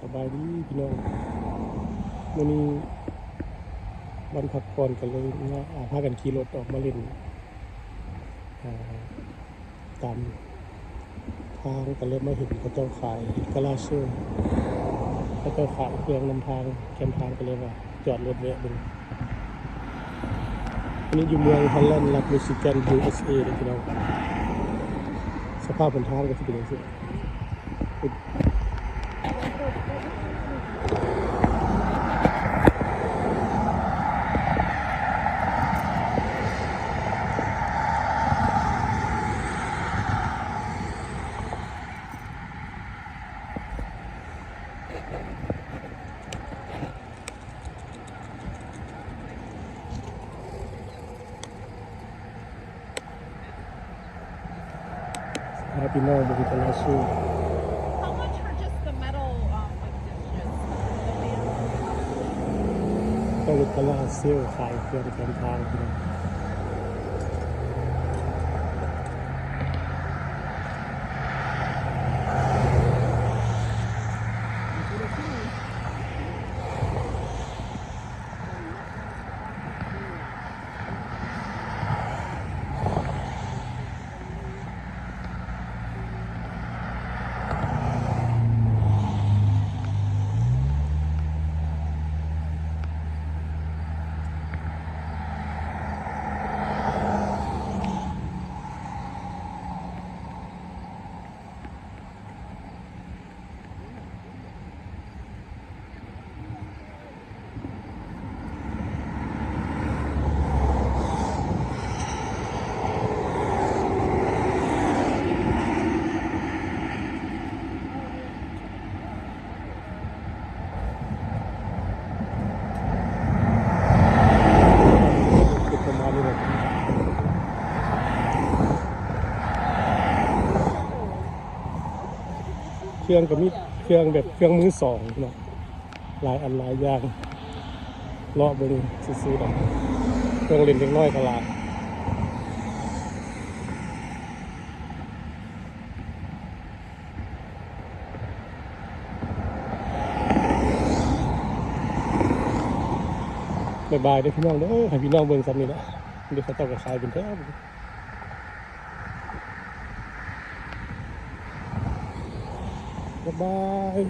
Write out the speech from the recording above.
ສະບາຍດີພີ່ນ້ອງ ມື້ນີ້ວັນພັກຜ່ອນກໍເລີຍມາ ອາ ພາກັນຂີ່ລົດອອກມາຫຼິ້ນ ອາ ຕາມທາງ ກໍເລີຍມາເຫັນເຂົາເຈົ້າຂາຍກາລາເຊວ ເຂົາເຈົ້າຂາຍເຄື່ອງນຳທາງ ແຄມທາງ ກໍເລີຍວ່າຈອດລົດແວະເບິ່ງ. ອັນນີ້ຢູ່ເມືອງຮໍແລນ ລັດມິຊິແກນ ຢູເອສເອ ເດີພີ່ນ້ອງ. ສະພາບຫົນທາງກໍຊິເປັນຈັ່ງຊີ້. ພາພີ່ນ້ອງເບິ່ງຕະຫຼາດເຊວ How much for just the metal, um, like, dishes? ເຂົາເຮັດຕະຫຼາດເຊວຂາຍເຄື່ອງແຄມທາງພີ່ນ້ອງ. ປະມານນີ້ແຫຼະ ເຄື່ອງກໍມີເຄື່ອງແບບເຄື່ອງມືສອງເນາະ. ຫຼາຍອັນຫຼາຍຢ່າງ ເລາະເບິ່ງຊື່ໆດອກ ເຄື່ອງຫຼິ້ນເດັກນ້ອຍກໍຫຼາຍ. ບາຍບາຍເດີພີ່ນ້ອງເດີ ໃຫ້ພີ່ນ້ອງເບິ່ງສ່ຳນີ້ແຫຼະ ເດ ເຂົາເຈົ້າກໍຂາຍເປັນແຖວ ບາຍບາຍ.